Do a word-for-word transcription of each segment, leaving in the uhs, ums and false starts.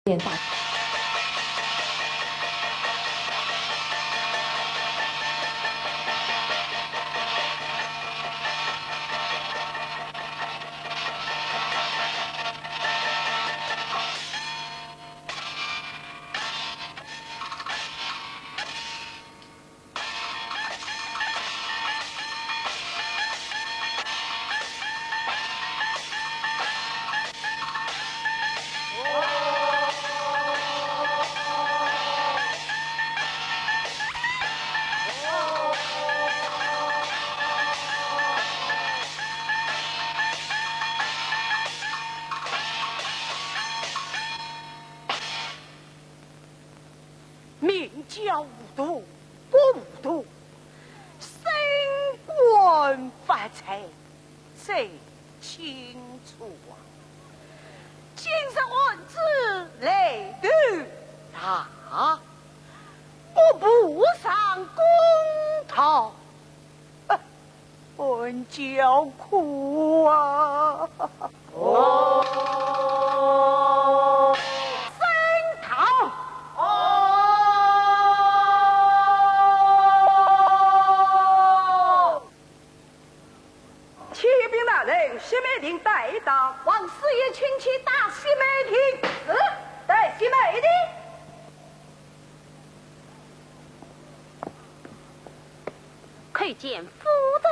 见大。 名叫糊涂，不糊涂，升官发财最清楚啊！今日案子来头大，不步上公堂， 啊，案叫苦啊！哦。升堂！哦。启禀大人，薛美亭带到。王师爷请起，带薛美亭。是，带薛美亭。 叩见夫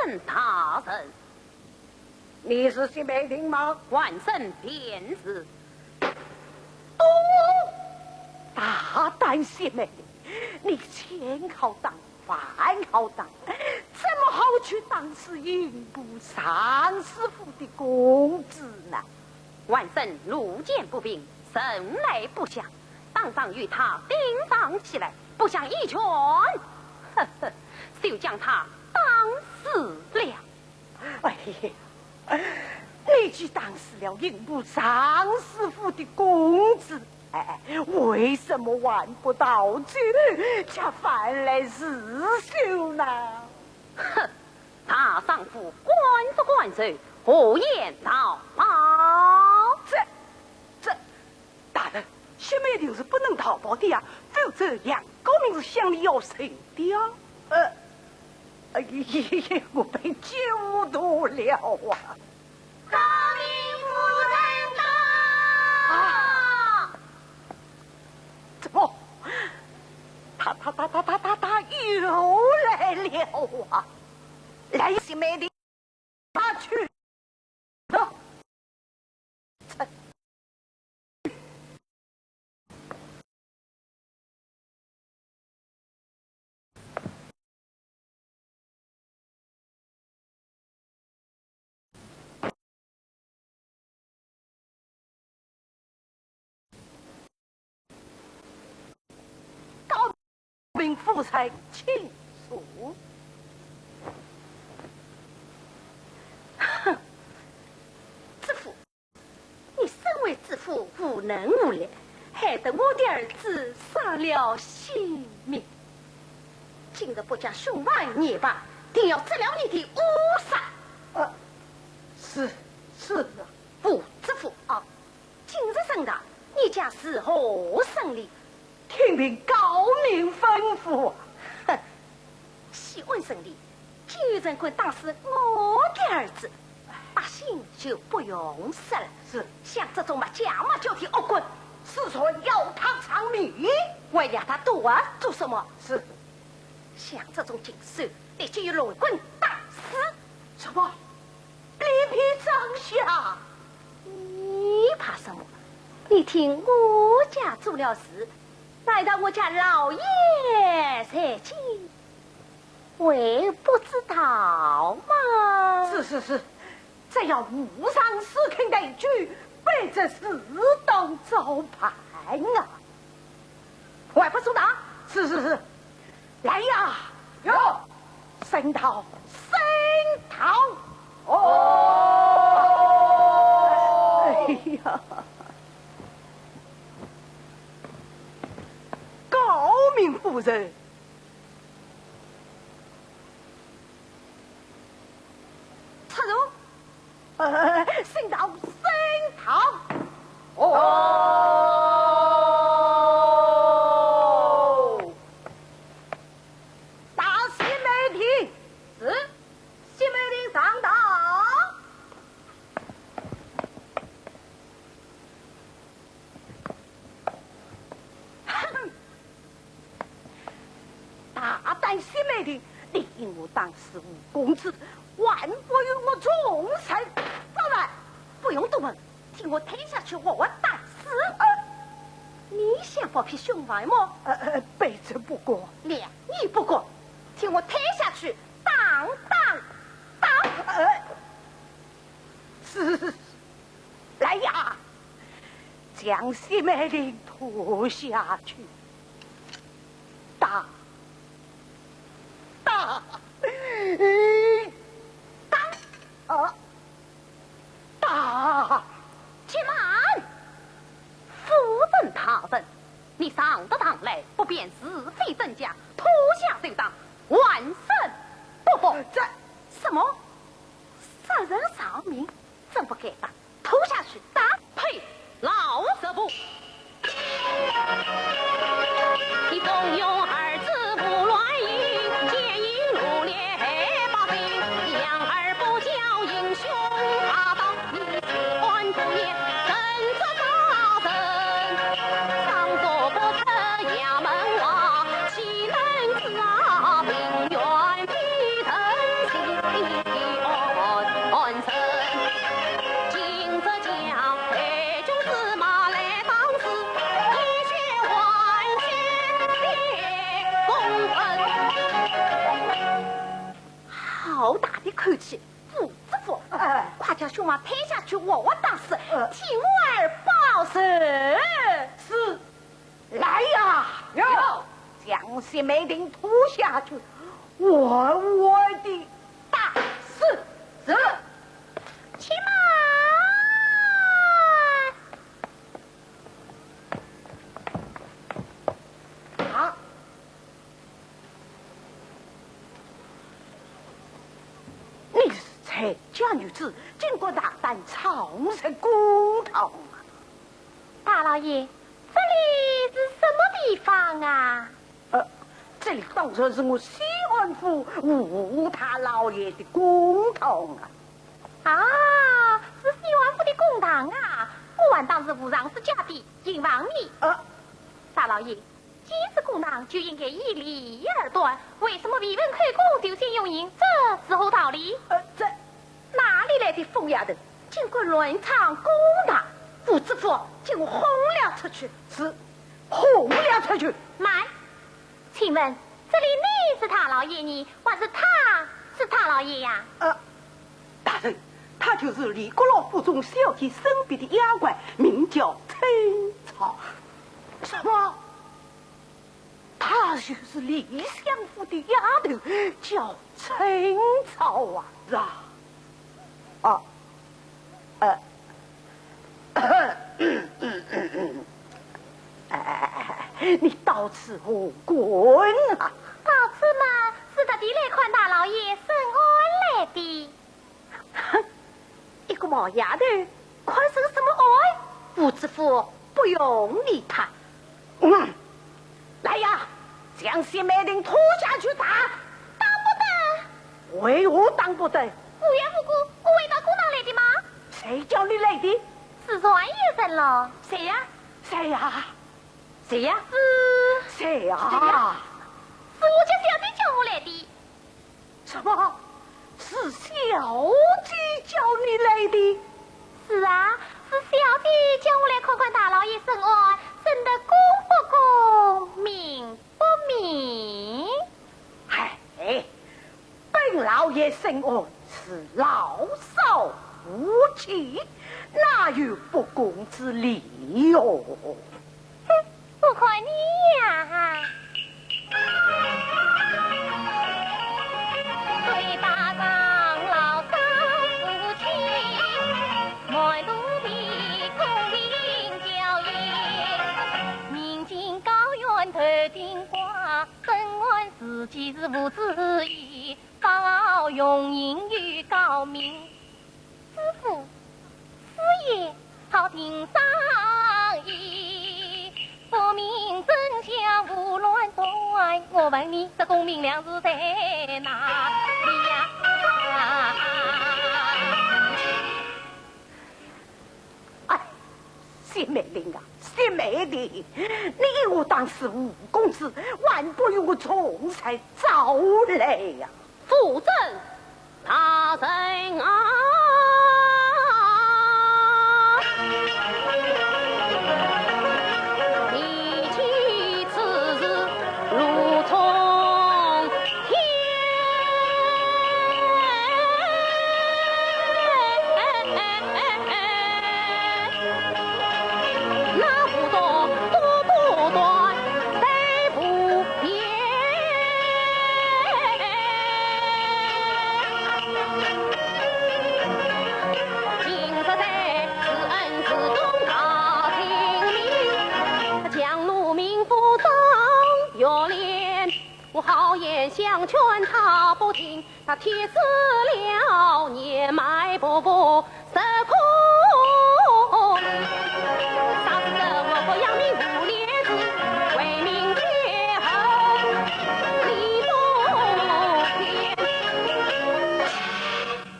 人大人。你是薛美亭吗？晚生便是。哦，大胆薛美亭，你钱好当，饭好当，怎么好去打死刑部尚书府的公子呢？晚生路见不平，从来不响， 当场与他顶撞起来，不想一拳，呵呵，就将他打死了。哎呀，你既打死了刑部尚书府的公子，哎，为什么还不逃走，却反来自首呢？哼，大丈夫敢说敢说，何言逃跑？这，这， 大人，薛美亭是不能逃跑的呀，否则杨高明是向你要人的呀。呃，哎呀，我被救脱了啊！高明夫人到！啊！怎么？他，他，他，他，他，他，他又来了啊！来，薛美亭， 他去。高明夫人请坐。哼，知府，你身为知府，无能无力，害得我的儿子丧了性命。今日不讲凶犯也罢，定要治了你的乌纱。呃，是，是啊。吴知府啊， 今日审堂，你将如何审理？听凭高明吩咐啊。哼，细按审理，既然敢打死我的儿子，百姓就不用说了。是。像这种没家没教的恶棍，是说要他偿命，还要他多啊？做什么？是。像这种禽兽，立即用乱棍打死。什么？ 利弊张下。你怕什么？你听我家做了事，难道我家老爷在见，还不知道吗？是，是，是，只要无上司肯抬举，卑职自当照办啊。 还不速答？是，是，是。来呀！有。升堂，升堂。哦。哎呀，高明夫人。 出入。呃，升堂，升堂。哦。谢美玲，你因我打死吴公子，还不与我从实招来？不用多问，替我推下去活活打死。呃，你想包庇凶犯么？呃，呃，卑职不敢。谅你不敢，替我推下去，当当当！呃，是，来呀，将谢美玲拖下去，打，打，打，啊，打！且慢，夫人大人，你上得堂来，不辨是非真假，拖下就打，还审不服？这……什么？杀人偿命？ 真不该打，拖下去打！呸！老贼婆！你纵容儿子胡乱行，奸淫污蔑百姓，养儿不教，行凶霸道，你此案不严，正直大人，上诉不出衙门话，岂能知啊民怨非人情的案情。 好大的口气，不知否？哎。快将凶犯推下去，活活打死，呃。替我儿报仇。是。 来呀！有。将谢美玲拖下去，活活地打死。是。且慢！啊！你是谁家女子，竟敢大胆闯入公堂啊！ 大老爷，这里是什么地方啊？呃，这里当然是我西安府吴大老爷的公堂啊。啊，是西安府的公堂啊，我还当是无常之家的刑房呢。呃，大老爷，既是公堂，就应该以礼而断，为什么未问口供就先用刑？这是何道理？呃，这……哪里来的疯丫头？ 竟敢乱闯公堂，吴知府，将我轰了出去。是，轰了出去。慢，请问这里你是大老爷呢，还是他是大老爷呀？呃，大人，她就是李阁老府中小姐身边的丫鬟，名叫春草。什么？ 她就是李相府的丫头，叫春草啊。是啊。啊，呃，哎，你到此何干啊？到此嘛，是特地来看大老爷审案来的。 哼，一个毛丫头，看审什么案？吴知府，不用理她。嗯，来呀，将谢美玲拖下去打。打不得。为何打不得？无缘无故，我会到公堂来的吗？谁叫你来的？自然有人了。谁呀？谁呀？谁呀？是谁呀？谁呀？是我家小姐叫我来的。 什么？是小姐叫你来的？是啊，是小姐叫我来看看大老爷审案，审得公不公，明不明？哎，本老爷审案是老少无欺，哪有不公之理哟？ 哼，我看你呀！知府，师爷，好庭上意，不明真相胡乱断。我问你，这功名两字在哪里呀？哎，谢美玲啊，的美丽，你我当时吴公子，还不与我重在招来呀？ 夫人，大人啊！提起此事如冲天，那不多多不断谁不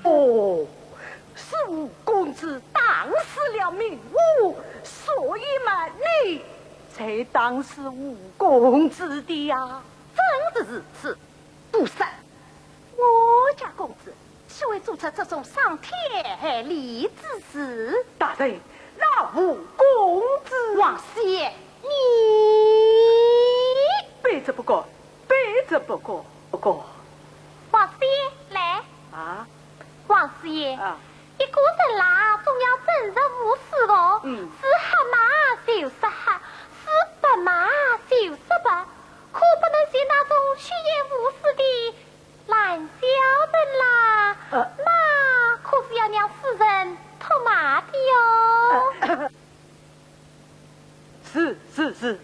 哦，是吴公子打死了明武，所以嘛，你才打死吴公子的呀？正是如此，不是。我家公子 岂会做出这种伤天害理之事？大人，那吴公子……王师爷，你……卑职不敢，卑职不敢，不敢。王师爷，来。啊？王师爷，啊。一个人啦，总要正直无私哦。嗯。是黑嘛就是黑，是白嘛就是白，可不能像那种厚颜无私的 烂小人啦，呃。那可是要让世人唾骂的哟。呃，是，是，是，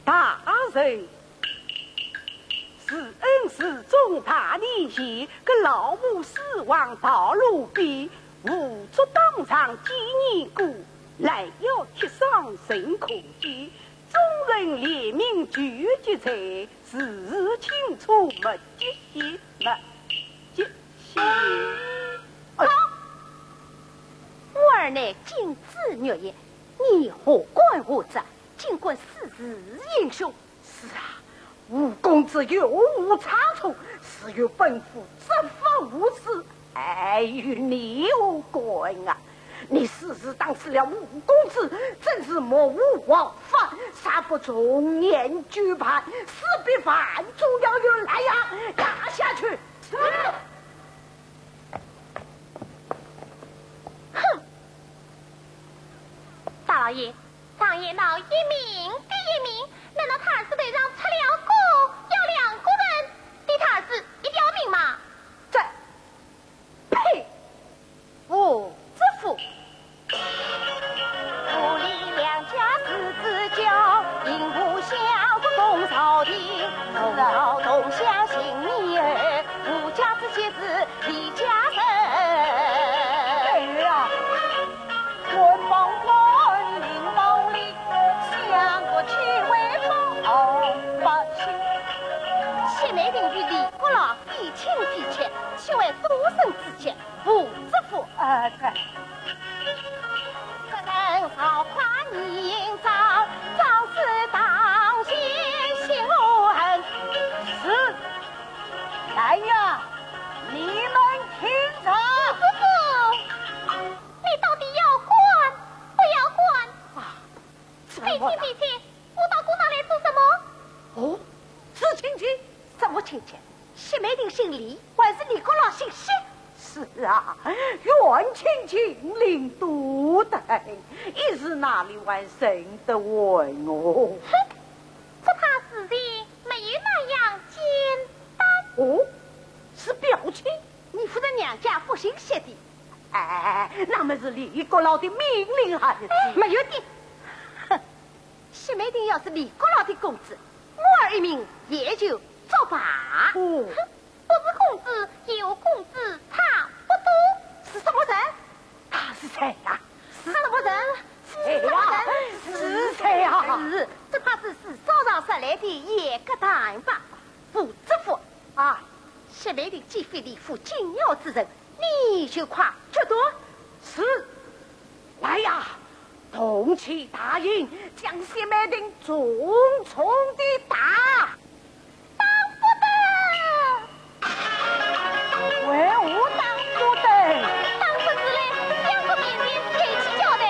大人。是恩是重大年纪，个老母死亡道路边，无足当场纪念过，来要贴上人可见，众人联名聚集在 是清楚没极限，没极限。好，我儿乃金枝玉叶，你何官何职？竟敢私自行凶？是啊，吴公子有无差错，自有本府执法无私。 哎，与你无关啊！你私自打死了吴公子，真是目无王法，啥不从严处办，势必犯众要由来呀，押下去。是。哼！大老爷， 常言道一命抵一命，难道他儿子头上出了个要两个人抵他儿子一条命吗？这，呸！不知府。父女两家是至交，应不孝不公朝廷，同老同乡心里爱，无家之节是离家人。哎呀！ 官帮官，民帮民，相国岂为保百姓？谢美亭与李阁老非亲非戚，岂为多生之戚？不知府。啊，对。这人少夸你英招，招是当心心无痕。是。来呀，你们听着。不知府。 你到底要管不要管？啊，这……别急，别急，我到公堂来做什么？哦，是亲戚？什么亲戚？谢美亭姓李，还是李阁老姓谢？是啊，远亲近邻多得很，一时哪里还认得完哦？哼，只怕事情没有那样简单。哦，是表亲？ 你夫人娘家不姓谢的。哎，那么是李阁老的命令还是……没有的。哼，谢美亭要是李阁老的公子，我儿一命也就作罢。哦。哼，不是公子，也有公子差不多。是什么人？他是谁呀？是什么人？谁呀？是谁呀？是，只怕是四朝上杀来的野格探吧。不知府。啊， 谢美亭既非李府紧要之人，你就快决断。是。来呀，动起大刑，将薛美亭重重地打。打不得！为何打不得？打不得嘞，相公面前抬起交代。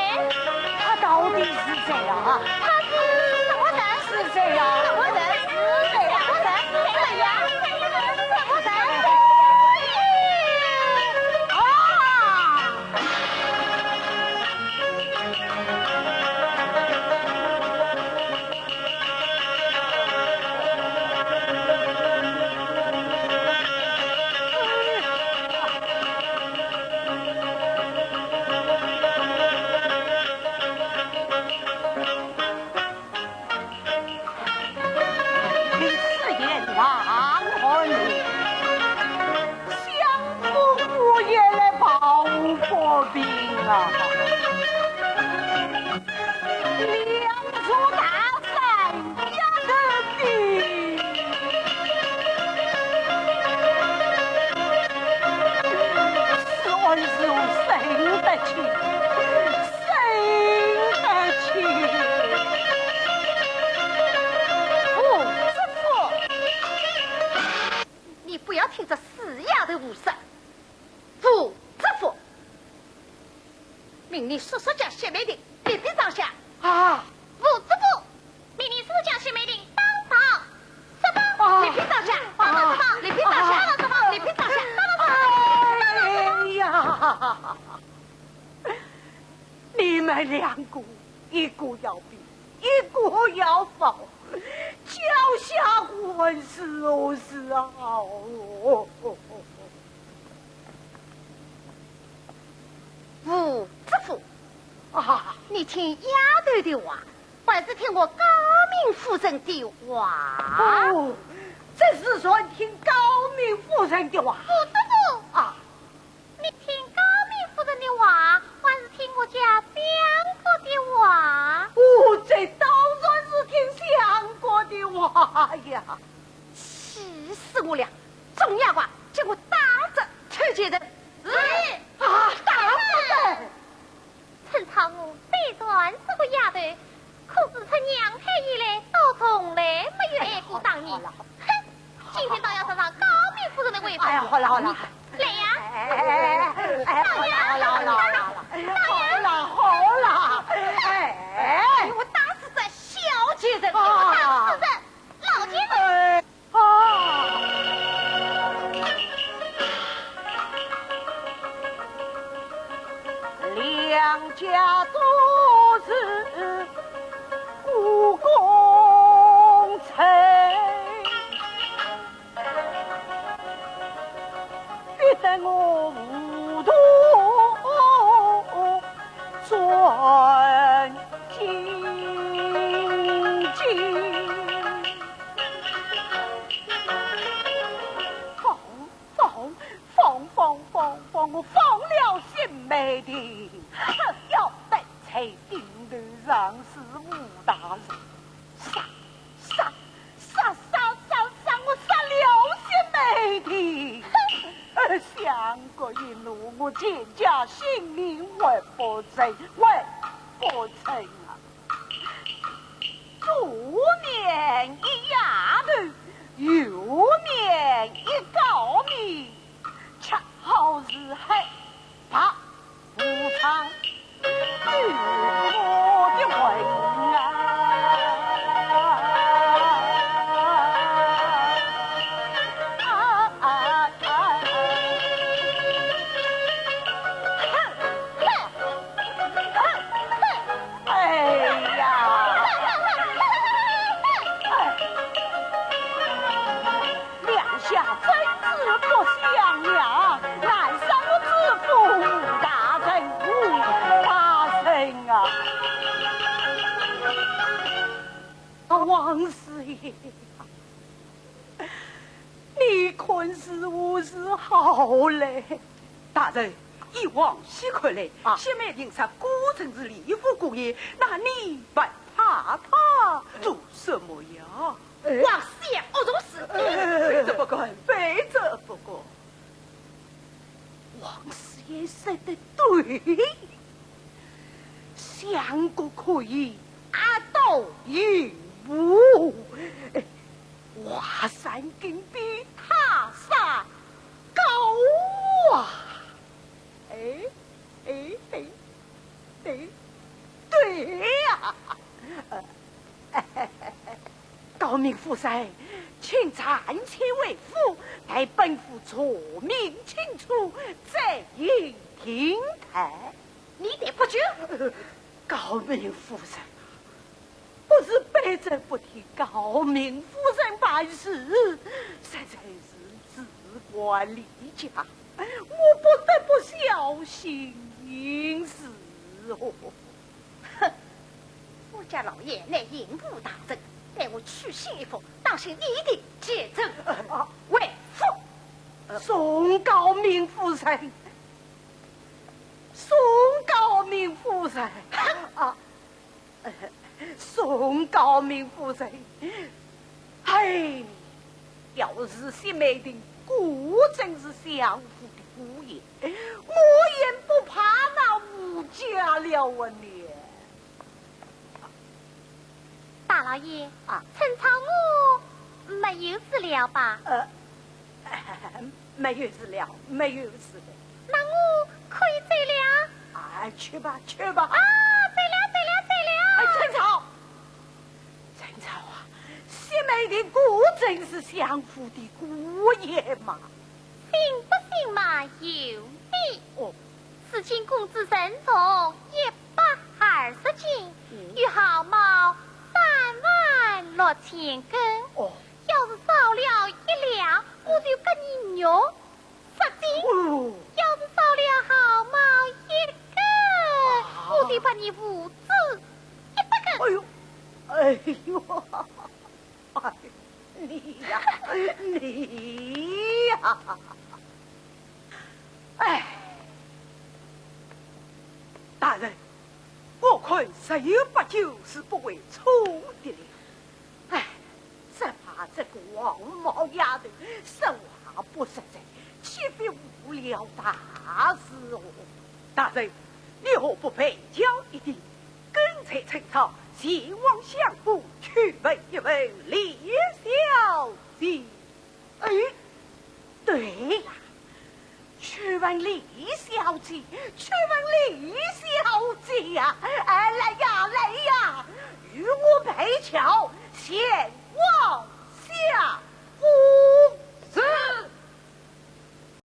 他到底是谁啊？他是什么人？是谁啊？什么人？是谁啊？什么人？谁呀？什么人？啊！ 你此言哪哼？相府姑爷来抱不平啊！两座大山压得平，此案是我审得清。 生得气。胡知府，你不要听这死丫头胡说。胡知府，命你速速将薛美亭立毙状下。啊！胡知府，命你速速将薛美亭当堂释放。啊！立毙状下，当堂释放，立毙状下，当堂释放，立毙状下，当堂释放。哎呀！ 你们两个，一个要毙，一个要放，脚下官司何时好？哦，胡知府，啊，你听丫头的话，还是听我高明夫人的话？哦，这是全听高明夫人的话。胡知府，啊， 你听高明夫人的话，还是听我家相国的话？哦，这当然是听相国的话呀。气死我了！众丫鬟，给我打这臭贱人！是。啊，打不得！趁早我对断这个丫头， 可自从娘胎以来，都从来没有爱过打人。好了，好了。哼，今天倒要尝尝高明夫人的威风。哎呀，好了，好了。来呀！哎，哎，哎，哎，好了，好了，好了，好了。哎呀！好了，好了。哎，哎。给我打死这小贱人！给我打死这老贱人！哎。 啊！两家都是苦功臣，逼得我无途转进京。 放，放，放，放，放，我放了薛美亭，只要戴在顶头上是武大人。杀，杀，杀，杀，杀，杀，我杀了薛美亭。哼，相国一怒，我全家性命还不成，还不成啊！ 左面一丫头，右面一高明，恰好是黑白无常，与我的魂啊！啊，啊，啊。 哎呀！哎，两下真是不相让，难杀我知府大人武大人啊！王师爷，你看如何是好嘞？ 大人，依王师爷看来，啊。薛美亭杀顾正是李府姑爷，那你还怕他做什么呀？哎。王师爷，我做事。哎，非这不可，非这不可。王师爷说得对，相一阿斗一步，华山金边塔山高啊！哎，哎，哎，哎，对呀、高明夫人，请暂且回府，待本府查明清楚，再行定夺。你待不久。高明夫人，不是卑职不听高明夫人办事，实在是事关李家，我不得不小心行事哦。哼，我家老爷乃刑部大人，待我去信一封，当心你的急症。啊，回府。呃，送高明夫人，送高明夫人。啊，呃，送高明夫人。哎，要是薛梅亭果真是相府的姑爷，我也不怕那吴家了啊，你。 大老爷，啊，春草我没有事了吧？呃，没有事了，没有事了。那我可以走了？啊，去吧，去吧。啊，走了，走了，走了。哎，春草，春草啊，薛梅亭果真是相府的姑爷吗？信不信嘛，由你。哦。 紫金公主称重一百二十斤，嗯。玉毫毛三万六千根。哦。要是少了一两，我就割你肉十斤。哦。要是少了毫毛一根，啊。我就把你父子一百根。哎呦，哎呦。 哎，你呀，你呀！哎，大人，我看十有八九是不会错的了。哎，只怕这个黄毛丫头说话不实在，岂非误了大事哦？大人，你何不备轿一顶， 跟随春草前往相府去问一问李小姐。哎，对呀，去问李小姐，去问李小姐呀！哎，来呀，来呀，与我备轿前